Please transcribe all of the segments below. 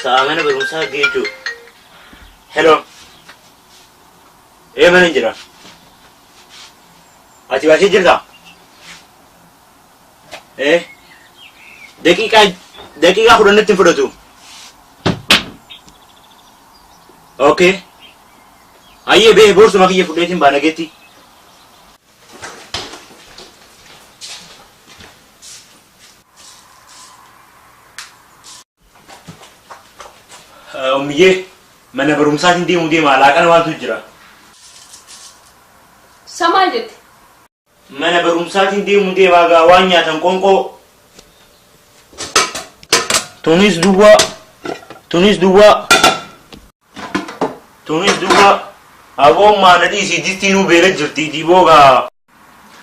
Sa'a mana barumsaa geejju. Hello. Ee mana jira. Ati baasee jirtaa? Ee. Daqiiqaa daqiiqaa 10 natti hin fudhatu. Okay. Ayyee bee boorsuma kiyya fudheetiin baana geetti. Ummiyyee mana barumsaatiin deemuu deema laaqana maaltu jira? Sa maal jette? Mana barumsaatiin deemuu deemaa gaa waan nyaatan qoonqoo. Tunis duwwaa. Tunis duwwaa. Tunis duwwaa. Aboon maana dhiisii distii nuu beela jirti diiboo gaa.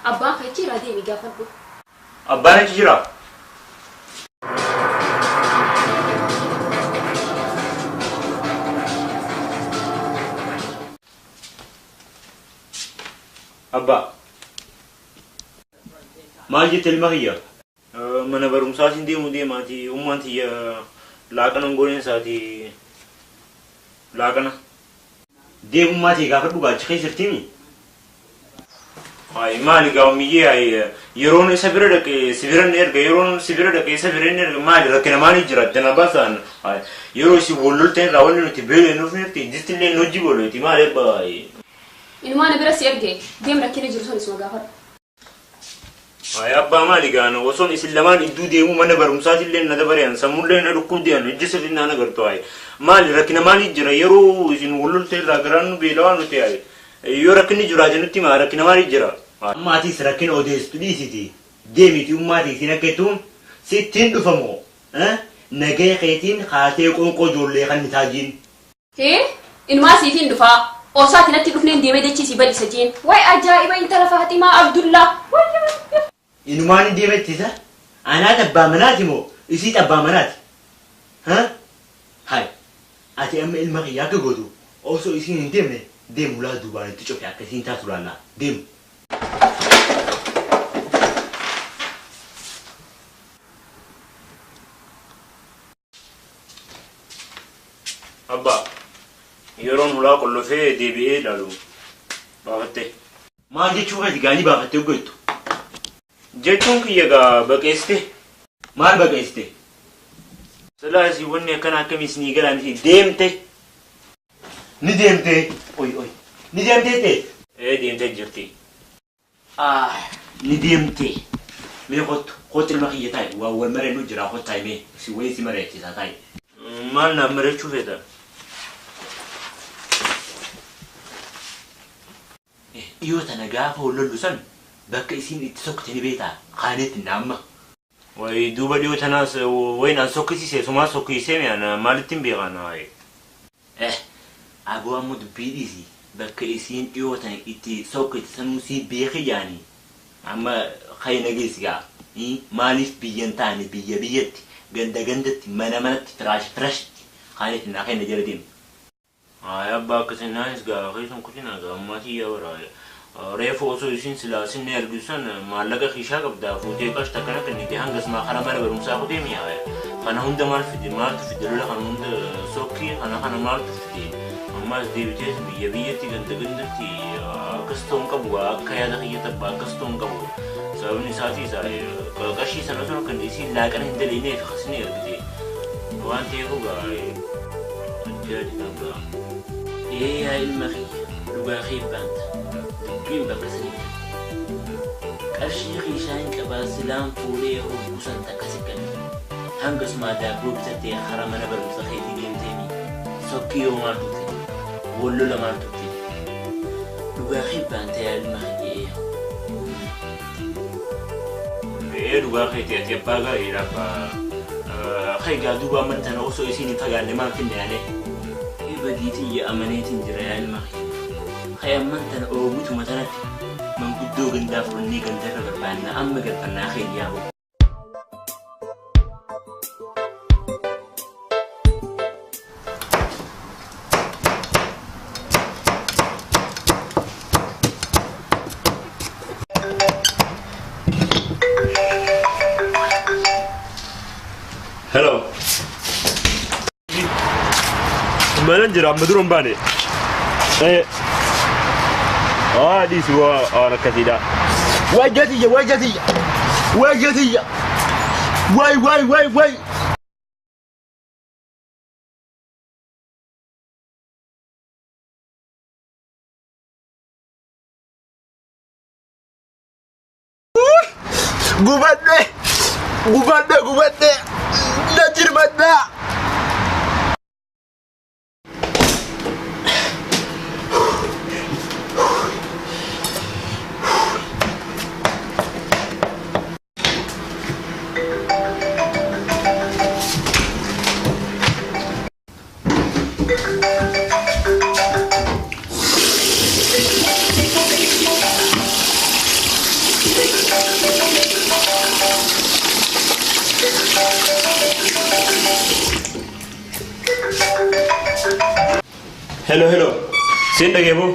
Abbaan kee jira deemi gaafadhu. Abbaan achi jira. Abbaa. Maal jette ilma kiyya? Mana barumsaatiin deemu deemaati ummaan tiyya laaqana hin gooneen isaati laaqana. Deemummaa tee gaafadhu gaa achi keessa jirtiimi. Ay maali gaa ummiyyee ay yeroon isa bira dhaqe si bira inni erga yeroon si bira dhaqe isa bira inni erga maali rakkina maali jira addana baasaan ay yeroo isin wal loltan irraa wanni nuti beela nuuf nirti distillee nu hojii boolooti maali abbaa ay. Inumaa na bira si erge deem rakkina jiru san isuma gaafadhu. Ay abbaa maali gaana osoon isin lamaan idduu deemuu mana barumsaatillee na dabarean sammullee na dhukkubdean ijji sirrii naan agartu ay maali rakkina maali jira yeroo isin wal loltan irraa garaan nu beelawaa nuti ay yoo rakkinni jiraate nutti himaa rakkina maali jira. Amma atis rakkina odeessitu dhiisiti deemiti ummaa tee siin akka jettuun sittiin dhufamoo nagaya keetiin kaatee qoonqoo ijoollee kan taajiin. Hee inumaa siitiin dhufaa osoo ati natti hin dhufneen deemee dachii sii bal'isa jeen way ajaa'iba intala Faaximaa Abdullaa wayya wayya. Inumaa ni deema ittisa anaati abbaa manaati moo isiit abbaa manaati ha hay ati amma ilma kiyya akka gootu osoo isiin hin deemne deem hulaa duubaan itti cufi akka isiin taatu laallaa deem. Abbaa, yeroon hulaa qollofee deebi'ee ilaalu baafatte. Maal jechuu keeti gaanii baafattee hoggattu? Jechuun kiyya gaa baqeessite. Maal baqeessite? Silaa isin wanni akkana akkamii isinii galaa miti deemte. Ni deemte. Oy oy. Ni deemtee tee? Ee deemtee jirti. Ah ni deemte. Mee kottu kottu ilma kiyya taa'i waan wal mari'annu jira kottu taa'i mee si wayii si mari'achiisaa taa'i. Maal naaf mari'achuu feeta? Dhiyoo tana gaafa wal lollu san bakka isiin itti sokkite ni beektaa? Kaaneetti na amma. Wayi duuba dhiyoo tanaas wayin an sokkisiise sumaa sokkisiisee mi ana maalittin beeka ana wayi. Eh aboo amma dubbii dhiisi bakka isiin dhiyoo tana itti sokkite sanuu sii beeke jaani amma kayi na geessi gaa maaliif biyya hin taane biyya biyyatti ganda gandatti mana manatti firaash firashitti kaaneetti naa kayi na jala deemi. Haaya abbaa akkas jennaanis gaa keessa hin kutinaa gaa ummaa tiyya bara reefu osoo isin silaa sinni argitu san maallaqa kiishaa qabdaa fuutee qarsh takka na kennite hangasmaa kara mana barumsaa kutee mi haaya kana hunda maal fide maaltu fide lola kana hunda sokkii kana kana maaltu fide ammaas deebitees biyya biyyatti ganda gandatti akkas ta'uu hin qabu gaa akka yaada kiyyatti abbaa akkas ta'uu hin qabu sababni isaatiis qarshii sana osoo hin kenne isiin laaqana hin daleyneef kasni argite waan ta'eefuu gaa Ajaa'iba! Ee yaa ilma kiyya dhugaa kee baanta dubbiin bakka sanii jirti. Qarshii kiishaan qabaa silaan fuudhee hoggu san takka si kenna. Hangasumaa daabboo bitattee kara mana barumsa keetii deemteemi sokkii yoo maaltu fide? Wal lola maaltu fide? Dhugaa kee baanta yaa ilma kiyya ee. Ee dhugaa keeti ati abbaa gaariidha abbaa. Kai gaa duuba amman tana osoo isiin hin fagaanne maal finne anee. Ee badii tiyya amaneetiin jira yaa ilma kiyya. Kai amman tana oogutuma tanatti manguddoo gandaa fudhannee gandarra barbaanna amma galfannaa kee yaa boo. Hello. Manan jira amma dura hin baane. Dhiisi waan akkasiidha. Way jatiyya way jatiyya way jatiyya way way way way. Gubadhe gubadhe gubadhe na jirmadhaa. Hello hello. Siin dhagee boo.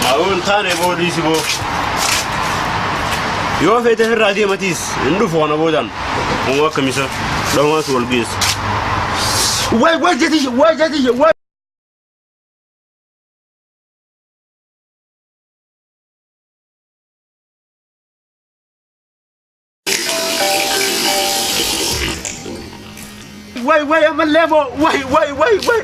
Maa'uun taane boo dhiisi boo. Yoo feete irraa deematiis hin dhufu kana boodaan. Uumama akkamisa dhahumaas wal geessa. Way way jatiyya way jatiyya way. Way way ammallee boo way way way way.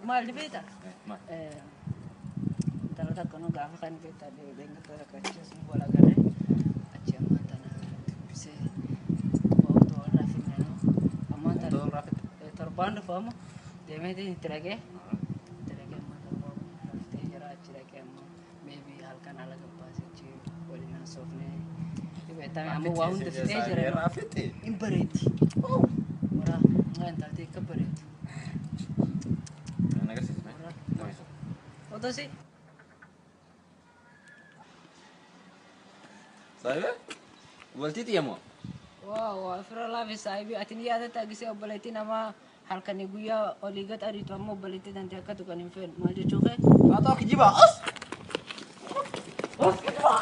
Maal beektaa? Intala takka nu gaafa kan beektaa deebiin gara kachiis wal agarre achi ammaan tana dubbisee otoo irraa finne ammaan tana torbaan dhufu amma deemee itti dhaqee amma torbaan dhuftee jira achi dhaqee amma maybe halkan ala gabbaasee achi waliin haasofnee beektaa amma waa hunda fixee jira hin bareetti. Waraa intalti akka bareetti. Otosi. Saahiba? Waltii xiyyamoo? Waa fira laafi saahibi ati ni yaadatta gisee obboleettii namaa halkanii guyyaa olii gad ariitu amma obboleettii tante akka tuqan hin feenu maal jechuu kee? Haa ta'u kijibaa as! As kijibaa!